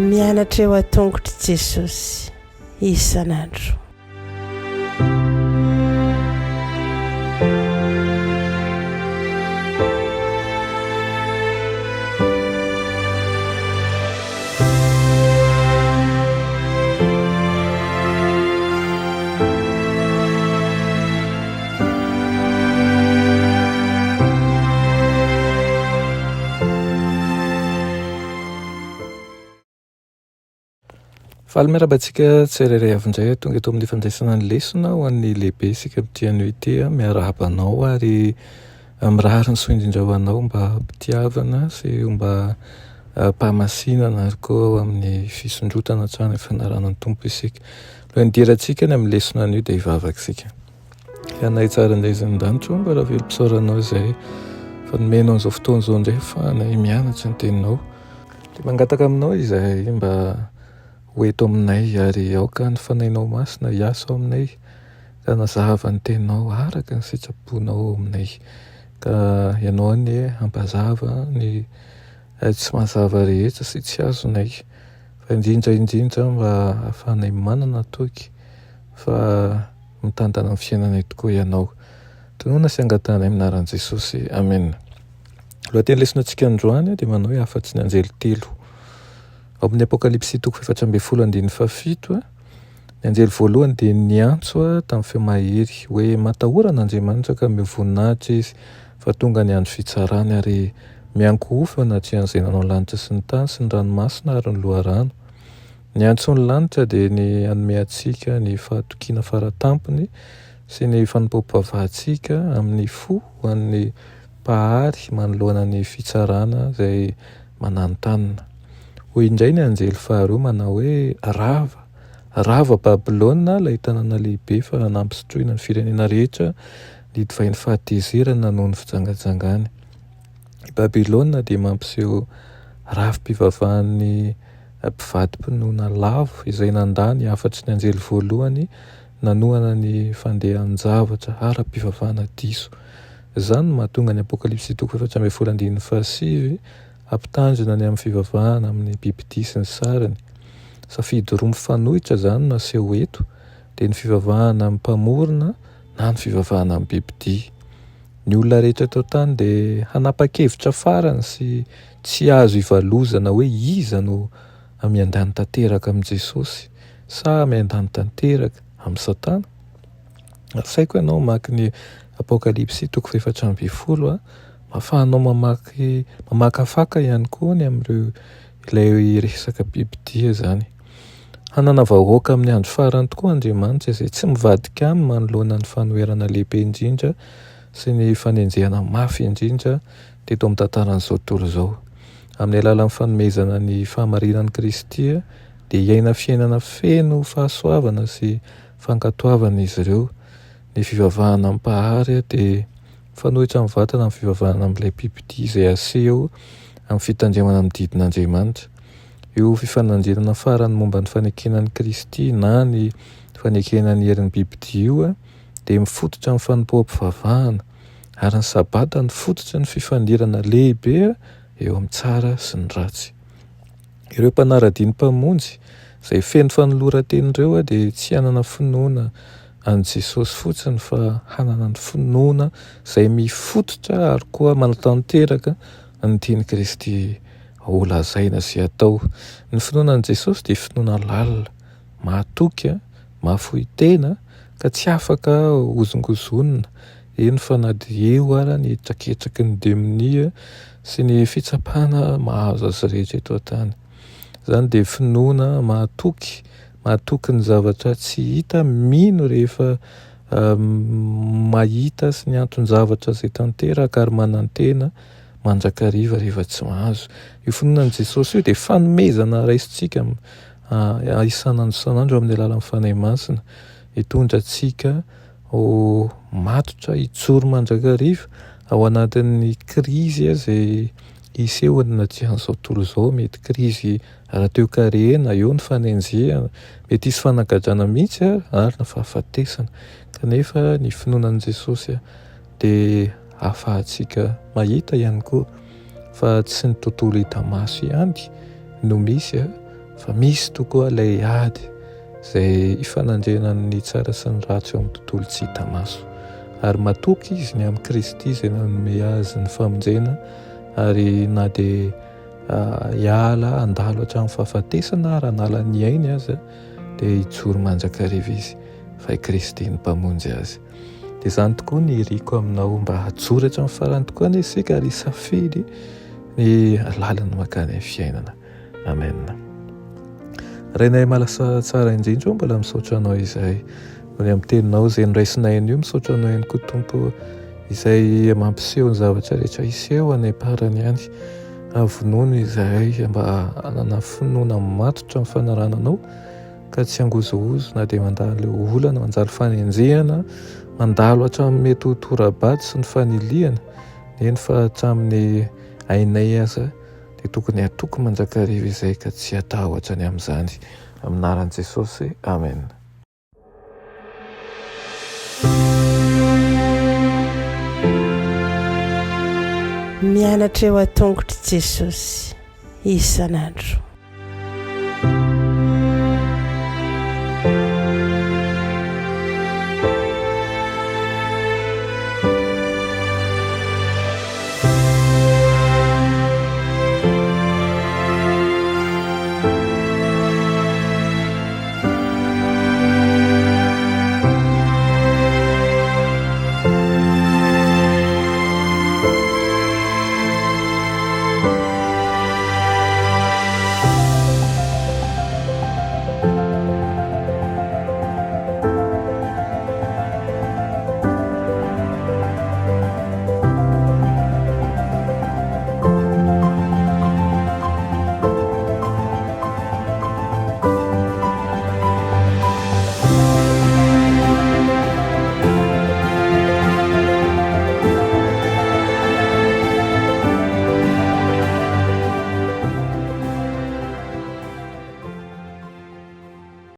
Mianatra eo an-tongotr'i Jesosy isan'andro. Faly miarahaba antsika tsirairay avy indray tonga eto amin'ny fandraisana ny lesona ho an'ny lehibe isika amin'ity anio ity. Miarahaba anao ary mirary ny soa indrindra ho anao mba mpitiavana sy mba mpahamasinana ary koa ao amin'ny fisondrotana hatrany fanarahana ny Tompo isika. Alohan'ny hidirantsika ny amin'ny lesona anio dia hivavaka isika. Ianay tsara indray izay an-danitra mba raha velom-pisaoranao izay fa nomenao an'izao fotoana izao indray ahafahanay mianatra ny teninao. Dia mangataka aminao izahay mba ho eto aminay ary aoka ny Fanahinao Masina hiasa ao aminay ka hanazava ny teninao araka ny sitraponao ao aminay. Ka ianao anie hampazava ny tsy mazava rehetra sy tsy azonay fa indrindra indrindra mba ahafahanay manana toky fa Mitantana ny fiainanay tokoa Ianao. Tononina sy angatahanay amin'ny anaran'i Jesosy. Amena. Lohateny lesona antsika androany dia manao hoe afa-tsy ny anjely telo. Ao amin'ny Apokalypsy toko 14 andininy fahafito, ny anjely voalohany dia niantso tamin'ny feo mahery hoe matahora an'Andriamanitra ka omeo voninahitra izy fa tonga ny andro fitsarany ary miankohofa eo anatrehan'izay nanao lanitra sy ny tany sy ny ranomasina ary ny loharano. Ny antson'ny lanitra dia ny hanome antsika ny fahatokiana faratampony sy ny fanompoam-pivavahantsika amin'ny fo ho an'ny Mpahary manoloana ny fitsarana izay mananontanona. Hoy indray ny anjely faharoa manao hoe, Rava! Rava Babylona, ilay tanàna lehibe fa nampisotroina ny firenena rehetra ny divain'ny fahatezerana noho ny fijangajangany. I Babylona dia mampiseho rafi-pivavahan'ny mpivadi-pinoana lavo izay nandà ny hafatry ny anjely voalohany nanohana ny fandehan-javatra ara-pivavahana diso. Izany no mahatonga ny Apokalypsy toko 14 andininy fahasivy hampitandrina ny amin'ny fivavahana amin'ny bibidia sy ny sariny. Safidy roa mifanohitra izany no aseho eto, dia ny fivavahana amin'ny Mpamorona na ny fivavahana amin'ny bibidia. Ny olona rehetra eto an-tany dia hanapa-kevitra farany sy tsy azo ivalozana hoe iza no miandany tanteraka amin'i Jesosy sa miandany tanteraka amin'i Satana. Asaiko ianao hamaky ny Apokalypsy toko 14, ahafahanao mamaky mamakafaka ihany koa ny amin'ireo ilay resaka bibidia izany. Hanana vahoaka amin'ny andro farany tokoa Andriamanitra izay tsy mivadika aminy manoloana ny fanoherana lehibe indrindra sy ny fanenjehana mafy indrindra teto amin'ny tantaran'izao tontolo izao. Amin'ny alalan'ny fanomezana ny fahamarinan'i Kristy dia hiaina fiainana feno fahasoavana sy fankatoavana izy ireo. Ny fivavahana amin'ny Mpahary dia mifanohitra mivantana amin'ny fivavahana amin'ilay mpipidia izay aseho amin'ny fitandremana amin'ny didin'Andriamanitra. Io fifanandrinana farany momba ny fanekena an'i Kristy na ny fanekena ny herin'ny bibidia io dia mifototra amin'ny fanompoam-pivavahana, ary ny Sabata no fototry ny fifandirana lehibe eo amin'ny tsara sy ny ratsy. Ireo mpanara-dia ny Mpamonjy izay feno fanoloran-tena ireo dia tsy hanana finoana an'i Jesosy fotsiny fa hanana ny finoana izay mifototra ary koa manatanteraka ny tian'i Kristy ho lazaina sy atao. Ny finoana an'i Jesosy dia finoana lalina, mahatoky, mahafoy tena ka tsy afaka hozongozonina, eny fa na dia eo ara ny hetraketraky ny demonia sy ny fitsapana mahazo azy rehetra eto an-tany. Izany dia finoana mahatoky, mahatoky ny zavatra tsy hita, mino rehefa mahita sy ny anton-javatra izay tanteraka ary manantena mandrakariva rehefa tsy mahazo. Io finoana an'i Jesosy io dia fanomezana raisintsika isan'andro isan'andro amin'ny alalan'ny Fanahy Masina. Hitondra antsika ho matotra hijoro mandrakariva ao anatin'ny krizy izay hiseho anatrehan'izao tontolo izao. Mety krizy ara-toekarena, eo ny fanenjehana, mety hisy fanagadrana mihitsy ary ny fahafatesana. Kanefa ny finoana an'i Jesosy dia. ahafahantsika mahita ihany koa fa tsy ny tontolo hita maso ihany no misy fa misy tokoa ilay ady izay ifanandrenan'ny tsara sy ny ratsy eo amin'ny tontolo tsy hita maso. Ary matoky izy ny amin'i Kristy izay nanome azy ny famonjena ary na dia hiala handalo hatramin'ny fahafatesana ary hanala ny ainy aza dia hijoro mandrakariva izy fa i Kristy no Mpamonjy azy. Dia izany tokoa ny iriko aminao mba hajoro hatramin'ny farany tokoa anie isika ary hisafidy ny lalana mankany amin'ny fiainana. Amen. Rainay malasa tsara indrindra o, mbola misaotra anao izahay noho ny amin'ny teninao izay noraisinay anio, misaotra anao ihany koa Tompo izay mampiseho ny zavatra rehetra hiseho any am-parany any. Vonono izahay mba hanana finoana matotra amin'ny fanarahana anao ka tsy hangozohozo na dia mandalo olana, mandalo fanenjehana, mandalo hatramin'ny mety ho tora-bady sy ny fanilihana, eny fa hatramin'ny ainay aza dia tokony hatoky mandrakariva izay ka tsy hatahotra ny amin'izany. Amin'ny anaran'i Jesosy, Amen. Mianatra eo an-tongotr'i Jesosy isan'andro.